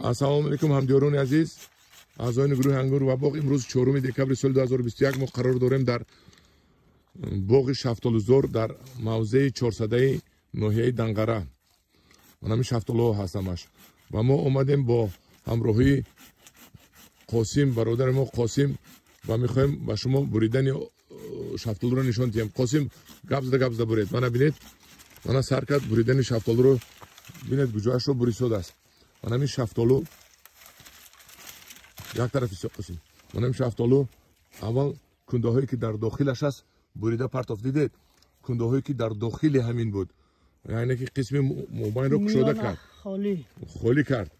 Ассалому алайкум ҳамдиёрони азиз, аъзоёни гурӯҳи Ангур ва боғ. Имрӯз 4 декабри соли 2021 мо қарор дорем дар боғи шафтолузор дар мавзеи Чорсадаи ноҳияи Данғара. Ман ҳамин шафтолуҳо ҳастамаш ва мо омадем бо ҳамроҳии Қосим, бародари мо Қосим, ва мехоҳем ба шумо буридани шафтолуро нишон диҳем. Қосим, гап зада гап зада буред. Мана бинед, мана сар кард буридани шафтолуро. Бинед, гуҷоашро бурисодааст. Ман ҳамин шафтолу як тарафи Қосим. Ман ҳамин шафтолу аввал кундаҳое ки дар дохилаш аст бурида партофт. Дидед, кундаҳое ки дар дохили ҳамин буд, яъне ки қисми мобайнро кушода кард, холӣ кард.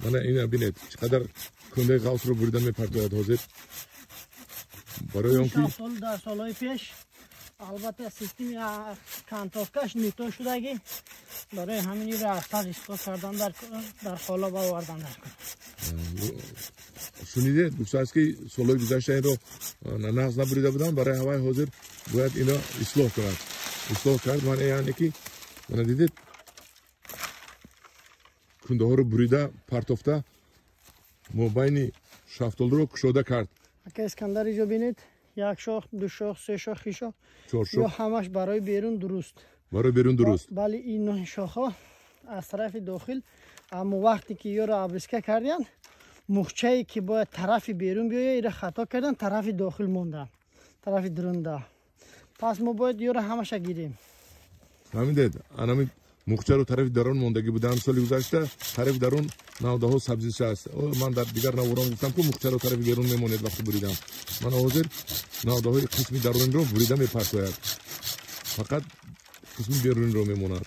Мана ина бинед, чӣ қадар кундаи ғавсро бурида мепартояд ҳозир. Барои он ки шафтолу дар солҳои пеш албатта системи кантовкаш нито шудагӣ, барои ҳамин инро афтар ислоҳ кардан дар қолаб овардан дар кор. Шунидед, гуфтааст ки солҳои гузашта инро нағз набурида буданд, барои ҳавай ҳозир бояд инро ислоҳ кунад. Ислоҳ кард, мана яъне ки мана дидед, кундаҳоро бурида партофта мобайни шафтолуро кушода кард. Ака Искандар, иҷо бинед, як шох, ду шох, се шох, хи шох, чор шох, ё ҳамаш барои берун дуруст. Барои берун дуруст. Бале, ин шохҳо аз тарафи дохил, аммо вақте ки ёро обрезка карданд, мухчае ки бояд тарафи берун биёяд, иро хато кардан, тарафи дохил мондан, тарафи дурунда. Пас мо бояд ёро ҳамаша гирем. Фаҳмидед, анами мухчаро тарафи дарун мондагӣ буданд соли гузашта, тарафи дарун навдаҳо сабзиша аст. Ман дар дигар наворон гуфтам, ки мухчаро тарафи берун мемонед вақти буридам. Ман ҳозир навдаҳои қисми дарунро бурида мепартояд, фақат қисми берунро мемонад.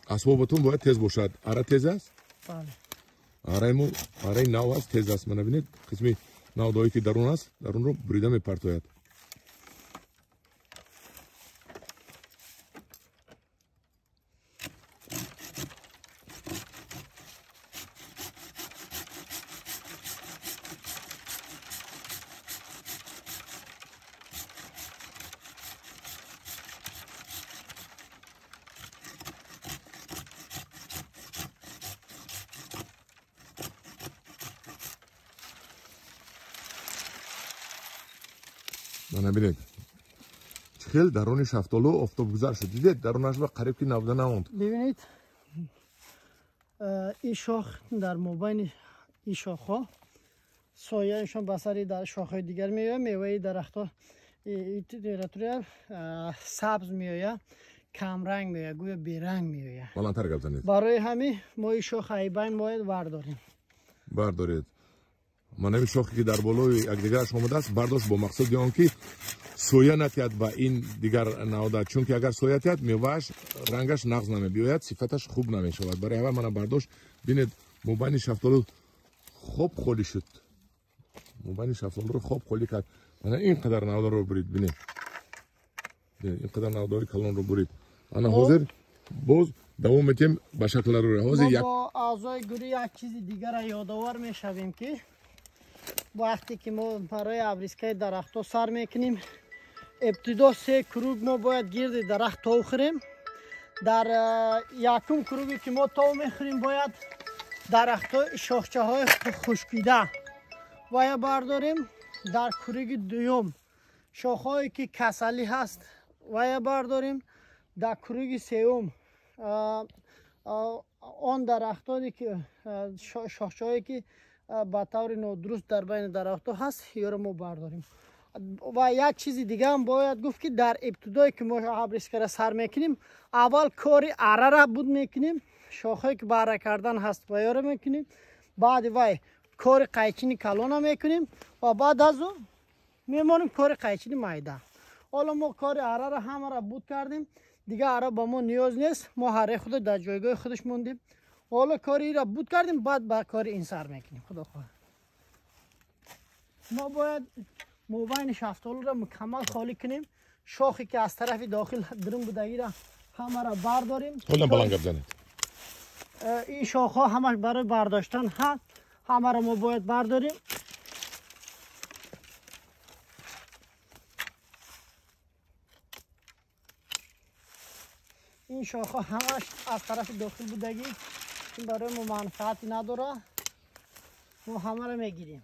Асбобатон бояд тез бошад. Ара тез аст? Бале. Араи мо араи нав аст, тез аст. Мана бинед, қисми навдаҳое ки дарун аст, дарунро бурида мепартояд. Мана бинед, чӣ хел даруни шафтолу офтобгузар шуд. Дидед, дарунаш ба қариб ки навда намонд. Бибинед, ин шох дар мобайни ин шохҳо сояашон ба сари шохҳои дигар меояд, меваи дарахтҳо температура сабз меояд, камранг меояд, гӯё беранг меояд. Баландтар гап занед. Барои ҳамин мо ин шох айбайн бояд бардорем. Бардоред. Ман ҳамин шохе ки дар болои якдигараш омадааст, бардошт бо мақсади он ки соя натиҳад ба ин дигар навда, чунки агар соя тиҳад, мевааш рангаш нағз намебиёяд, сифаташ хуб намешавад. Барои ҳамин мана бардошт. Бинед, мобайни шафтолу хоб холӣ шуд. Мобайни шафтолуро хоб холӣ кард. Мана ин қадар навдаро бурид. Бинед, ин қадар навдаҳои калонро бурид. Ана ҳозир боз давом метиҳем ба шаклароро. Ҳозир мо бо аъзои гурӯҳ як чизи дигара ёдовар мешавем, ки вақте ки мо барои обрезкаи дарахтҳо сар мекунем, ибтидо се круг мо бояд гирди дарахт тов хӯрем. Дар якум круге ки мо тов мехӯрем, бояд дарахтҳо шохчаҳои хушкида бояд бардорем. Дар круги дуюм шохҳое ки касалӣ ҳаст бояд бардорем. Дар круги сеюм он дарахтоне ки шохчаҳое ки ба таври нодуруст дар байни дарахтҳо ҳаст, ёро мо бардорем. Ва як чизи дига ҳам бояд гуфт, ки дар ибтидое ки мо обрезкара сар мекунем, аввал кори арара буд мекунем, шохҳое ки баҳра кардан ҳаст ва ёро мекунем, баъди вай кори қайчини калона мекунем ва баъд аз ӯ мемонем кори қайчини майда. Ҳоло мо кори арара ҳамаро буд кардем, дига ара ба мо ниёз нест, мо ҳараи худо дар ҷойгоҳи худаш мондем. Ҳоло кори инро буд кардем, баъд ба кори ин сар мекунем. Худо хоҳад. Мо бояд мобайни шафтолуро мукаммал холӣ кунем, шохе ки аз тарафи дохил дурун будагиро ҳамаро бардорем. Ҳоло баланд гап занед. Ин шохҳо ҳамаш барои бардоштан ҳаст, ҳамаро мо бояд бардорем. Ин шохҳо ҳамаш аз тарафи дохил будагӣ, ин барои мо манфиати надора, мо ҳамаро мегирем.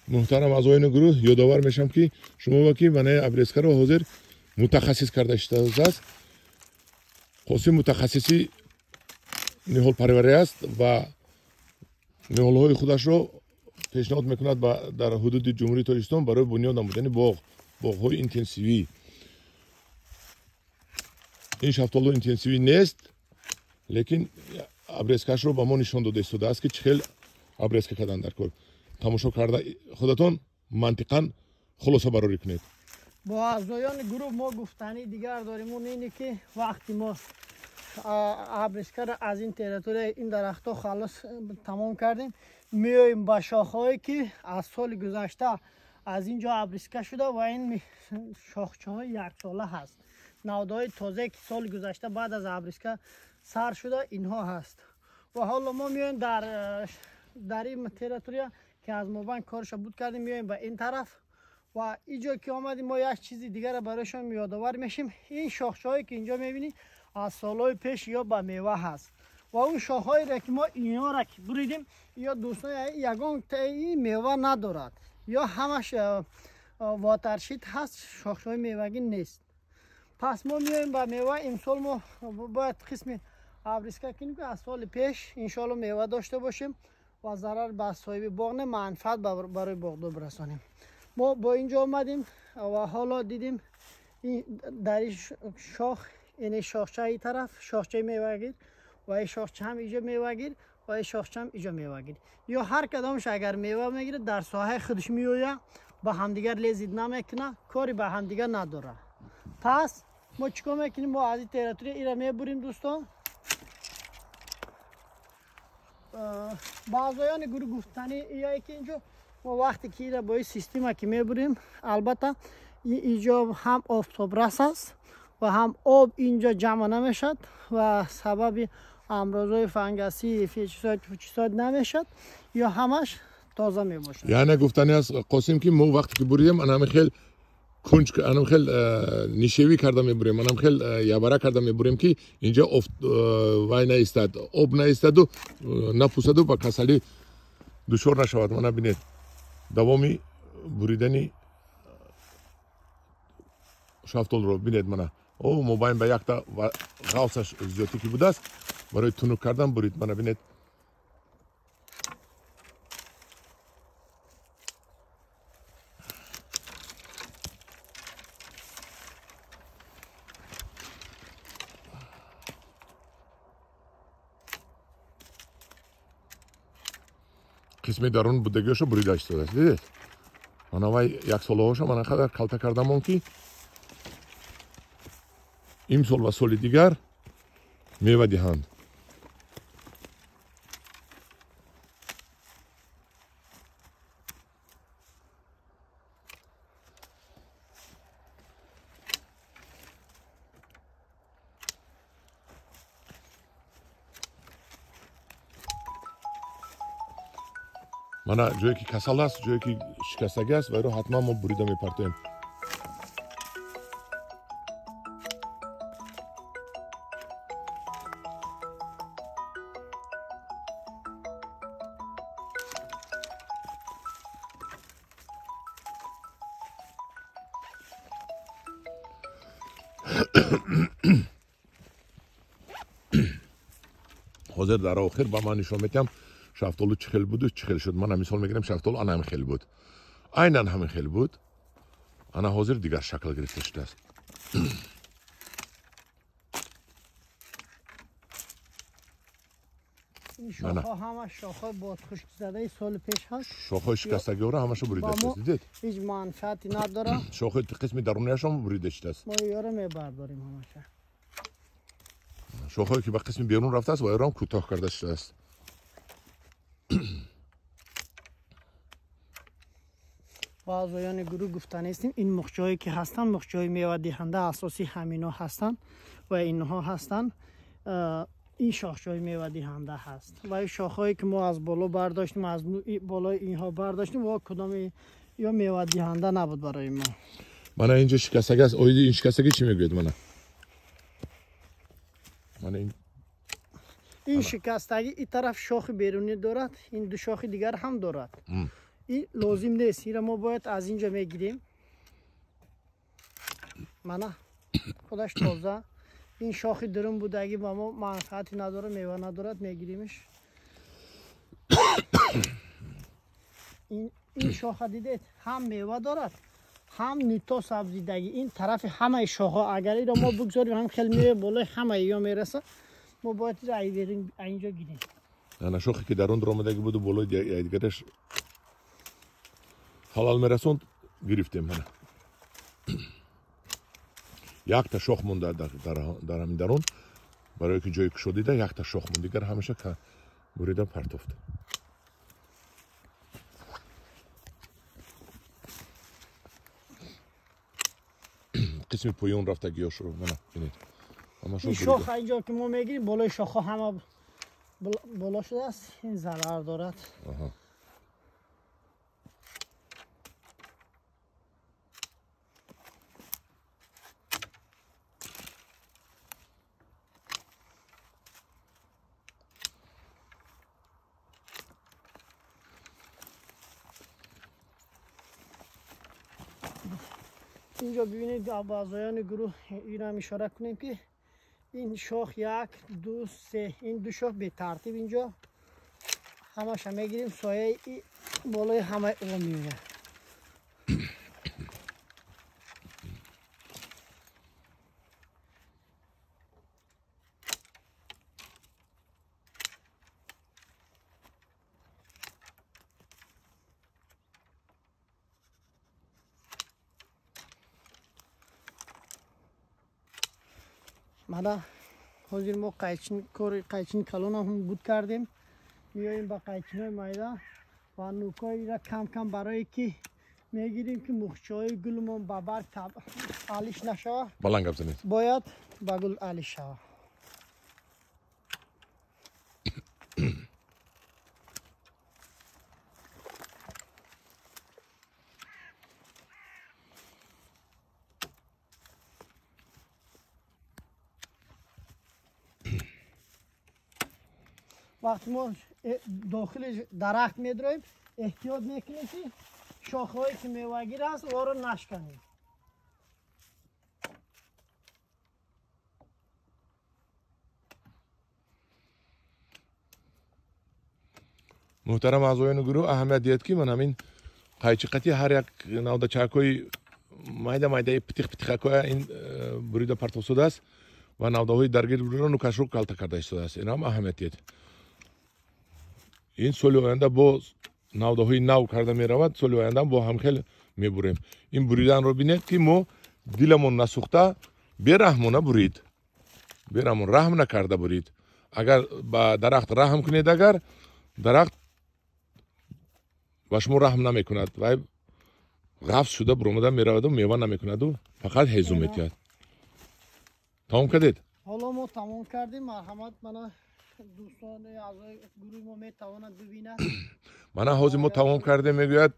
Муҳтарам аъзоёни гурӯҳ, ёдовар мешавам, ки шумо ки манаи обрезкаро ҳозир мутахассис карда шудааст. Қосим мутахассиси ниҳолпарварӣ аст ва ниҳолҳои худашро пешниҳод мекунад дар ҳудуди Ҷумҳурии Тоҷикистон барои бунёд намудани боғҳои интенсивӣ. Ин шафтолу интенсивӣ нест, лекин обрезкашро ба мо нишон дода истодааст, ки чӣ хел обрезка кардан дар кор. Тамошо карда худатон мантиқан хулоса барорӣ кунед. Бо аъзоёни гурӯҳ мо гуфтании дигар дорем, он ине ки вақти мо обрезкаро аз ин территорияи ин дарахтҳо халос тамом кардем, меоем ба шохҳое ки аз соли гузашта аз ин ҷо обрезка шуда ва ин шохчаҳои яксола ҳаст. Навдаҳои тозае ки соли гузашта баъд аз обрезка сар шуда инҳо ҳаст. Ва ҳоло мо меоем дар ин территория ки аз мобайн корша буд кардем, меоем ба ин тараф ва инҷо ки омадем мо як чизи дигарро барои шумо ёдовар мешим. Ин шохчаҳое ки инҷо мебинӣ аз солҳои пеш ё ба мева ҳаст ва он шохҳоеро ки мо инҳоро ки буридем, ё дӯстон ягон таи мева надорад, ё ҳамаш ватаршит ҳаст, шохчаҳои мевагӣ нест. Пас мо меоем ба мева. Имсол мо бояд қисми обрезка кунем, ки аз соли пеш иншоалло мева дошта бошем ва зарар ба соҳиби боғ не, манфаат барои боғдор бирасонем. Мо бо инҷо омадем ва ҳоло дидем дар ин шох, ин шохча ин тараф шохчаи мевагир ва ин шохча ҳам инҷо мевагир ва ин шохча ҳам инҷо мевагир. Ё ҳар кадомаш агар мева мегирад дар соҳаи худаш меояд, ба ҳамдигар лезид намекунад, кори ба ҳамдигар надорад. Пас мо чӣ кор мекунем? Мо аз ин территория инро мебурем, дӯстон. Ба аъзоёни гурӯҳ гуфтанӣ ие ки инҷо мо вақте ки инро бо ин система ки мебурем, албатта инҷо ҳам офтобрас аст ва ҳам об инҷо ҷамъ намешавад ва сабаби амрозҳои фангасӣ, фуҷисоид намешавад, ё ҳамаш тоза мебошад. Яъне гуфтанӣ аст, Қосим, ки мо вақте ки буридем, анами хел кунҷ, анам хел нишевӣ карда мебурем, анам хел ябара карда мебурем, ки инҷо вай наистад, об наистаду напусаду ба касалӣ дучор нашавад. Мана бинед, давоми буридани шафтолро бинед. Мана о мобайн ба якта ғавсаш зиёдтӣ ки будааст, барои тунук кардан бурид. Мана бинед, қисми дарун будагиашо бурида истодааст. Дидед, мана вай яксолаҳоша мана қадар калта кардамон, ки имсол ва соли дигар мева диҳанд. Мана ҷое ки касал аст, ҷое ки шикастагӣ аст, вайро ҳатман мо бурида мепартоем. Ҳозир дар охир ба ман нишон метиҳам шафтолу чӣ хел буду чӣ хел шуд. Ман мисол мегирем, шафтолу ана ҳамин хел буд, айнан ҳамин хел буд, ана ҳозир дигар шакл гирифта шудааст. Ин шохҳо ҳама шохҳои бодхушкзадаи соли пеш ҳаст. Шохҳои шикастагиҳоро ҳамаша бурида шудааст. Дидед, ҳеҷ манфиате надорад. Шохҳои қисми даруниашам бурида шудааст. Мо ёро мебардорем ҳамаша. Шохҳое ки ба қисми берун рафтааст, вайро ҳам кӯтоҳ карда шудааст. Ба аъзоёни гурӯҳ гуфтанистем, ин мухчаҳое ки ҳастанд, мухчаҳои мевадиҳанда асосӣ ҳамино ҳастанд. ва инҳо ҳастанд. Ин шохчаҳои мевадиҳанда ҳаст ва ин шохҳое ки мо аз боло бардоштем, аз болои инҳо бардоштем, ва кудоми ё мевадиҳанда набуд барои мо. Мана инҷо шикастагӣ аст. Оиди ин шикастагӣ чӣ мегӯед? Мана мана ин шикастагӣ ин тараф шохи берунӣ дорад, ин ду шохи дигар ҳам дорад. Ин лозим нест, инро мо бояд аз инҷо мегирем. Мана худаш тоза. Ин шохи дурун будагӣ ба мо манфиати надорад, мева надорад, мегиримш. Ин шоха дидед, ҳам мева дорад, ҳам нито сабзидагӣ. Ин тарафи ҳамаи шохҳо агар инро мо бигзорем, ҳам хел мева болои ҳамаи ё мерасад. Мо бояд инро инҷо гирем. Ана шохе ки дарун омадагӣ буду болои дигараш халал мерасонд, гирифтем. Мана якта шох монда дар ҳамин дарун, барое ки ҷои кушодида якта шох монд, дигар ҳамеша бурида партофт. Қисми поён рафтагиёшро мана бинед. Ин шох инҷо ки мо мегирем, болои шохҳо ҳама боло шудааст, ин зарар дорад. اینجا ببینید اعضایان گروه این هم اشاره کنیم که این شاخ 1 2 3 این دو شاخ به ترتیب اینجا همش هم میگیریم، سایه بالای همه او میاد. мана ҳозир мо қайчин калон ҳам буд кардем, меоем ба қайчинои майда ва нукҳоира кам кам барое ки мегирем ки мухчаҳои гулмон ба барг алиш нашава, баланд гап занед, бояд ба гул алиш шава. وقتی ما داخل درخت میدرویم احتیاط میکنیم که شاخه‌هایی که میوه‌گیر است او رو نشکنیم. محترم اعضایان گروه اهمیت диҳед ки ман ҳамин қайчиқати ҳар як навдачакҳои майда майдаи птиқ птиқакҳоя ин бурида партоф шудааст ва навдаҳои даргирро нукашро калта карда истодааст. Ин ҳам аҳамият диҳед. Ин соли оянда бо навдаҳои нав карда меравад, соли оянда бо ҳамхел мебурем. Ин буриданро бинед ки мо диламон насӯхта бераҳмона бурид, бераҳмон раҳм накарда бурид. Агар ба дарахт раҳм кунед, агар дарахт ба шумо раҳм намекунад, вай ғафз шуда буромада мераваду мева намекунаду фақат ҳезум метиҳад. Тамом кардед? Ҳоло мо тамом кардем. Марҳамат, мана дӯстони аъзои гурӯҳи мо метавонанд бибинанд. Мана ҳозир мо тамом кардем, мегӯяд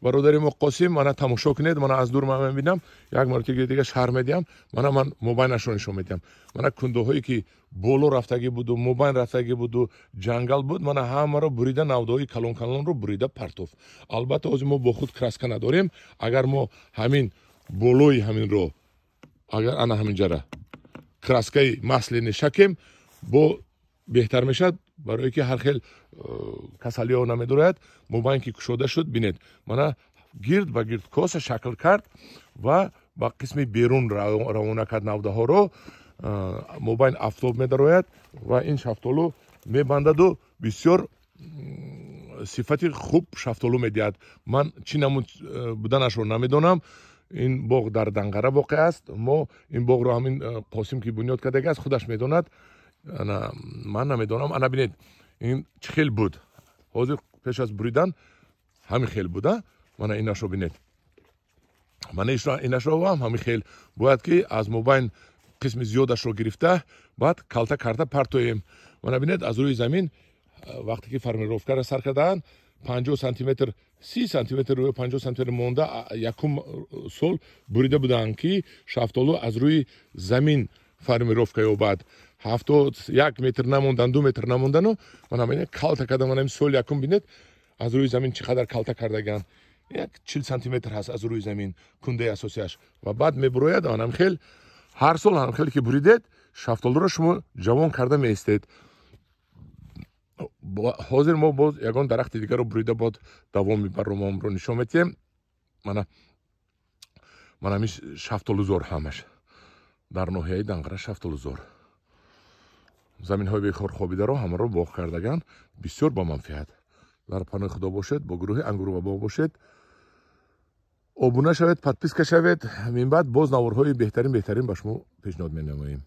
бародари мо Қосим. Мана тамошо кунед, мана аз дур ман мебинам, як маротиба дига шарҳ медиҳам. Мана ман мобайнашро нишон медиҳам. Мана кундаҳое ки боло рафтагӣ буду, мобайн рафтагӣ буду, ҷангал буд, мана ҳамаро бурида, навдаҳои калон калонро бурида партофт. Албатта ҳозир мо бо худ краска надорем. Агар мо ҳамин болои ҳаминро, агар ана ҳаминҷара краскаи маслини шакем, бо беҳтар мешавад, барое ки ҳар хел касалиҳо намедорад. Мобайн ки кушода шуд, бинед, мана гирд ба гирд коса шакл кард ва ба қисми берун равона кард навдаҳоро. Мобайн афтоб медарояд ва ин шафтолу мебандаду бисёр сифати хуб шафтолу медиҳад. Ман чӣ намуд буданашро намедонам. Ин боғ дар Данғара воқеъ аст. Мо ин боғро ҳамин Қосим ки бунёд кардагӣ аст, худаш медонад, ман намедонам. Ана бинед, ин чӣ хел буд ҳозир пеш аз буридан ҳамин хел буда. Мана инашро бинед, мана инашро ҳам ҳамин хел бояд ки аз мобайн Қисми зиёдашро гирифта, баъд калта карда партоем. Мана бинед, аз рӯи замин вақте ки формировкаро сар кардаанд, 50 сантиметр, 30 сантиметр рӯи 50 сантиметр монда, якум сол бурида буданд, ки шафтолу аз рӯи замин формировка ёбад. 71 метр намондан, 2 метр намондану мана бинед, калта карда. Мана соли якум бинед, аз рӯи замин чӣ қадар калта кардаган, як 40 сантиметр ҳаст аз рӯи замин кундаи асосияш. Ва баъд мебурояд. Анам хел ҳар сол ҳам хеле ки буридед, шафтолуро шумо ҷавон карда меистед. Ҳозир мо боз ягон дарахти дигарро бурида, бод давоми барномаамро нишон медиҳем. Мана, мана ҳамин шафтолузор, ҳамаш дар ноҳияи Данғара шафтолузор. Заминҳои бекор хобидаро ҳамаро боғ кардаган, бисёр ба манфиат. Дар паноҳи Худо бошед, бо гурӯҳи Ангуру ва боғ бошед. Обуна шавед, подписка шавед. Минбаъд боз наворҳои беҳтарин, беҳтарин ба шумо пешниҳод менамоем.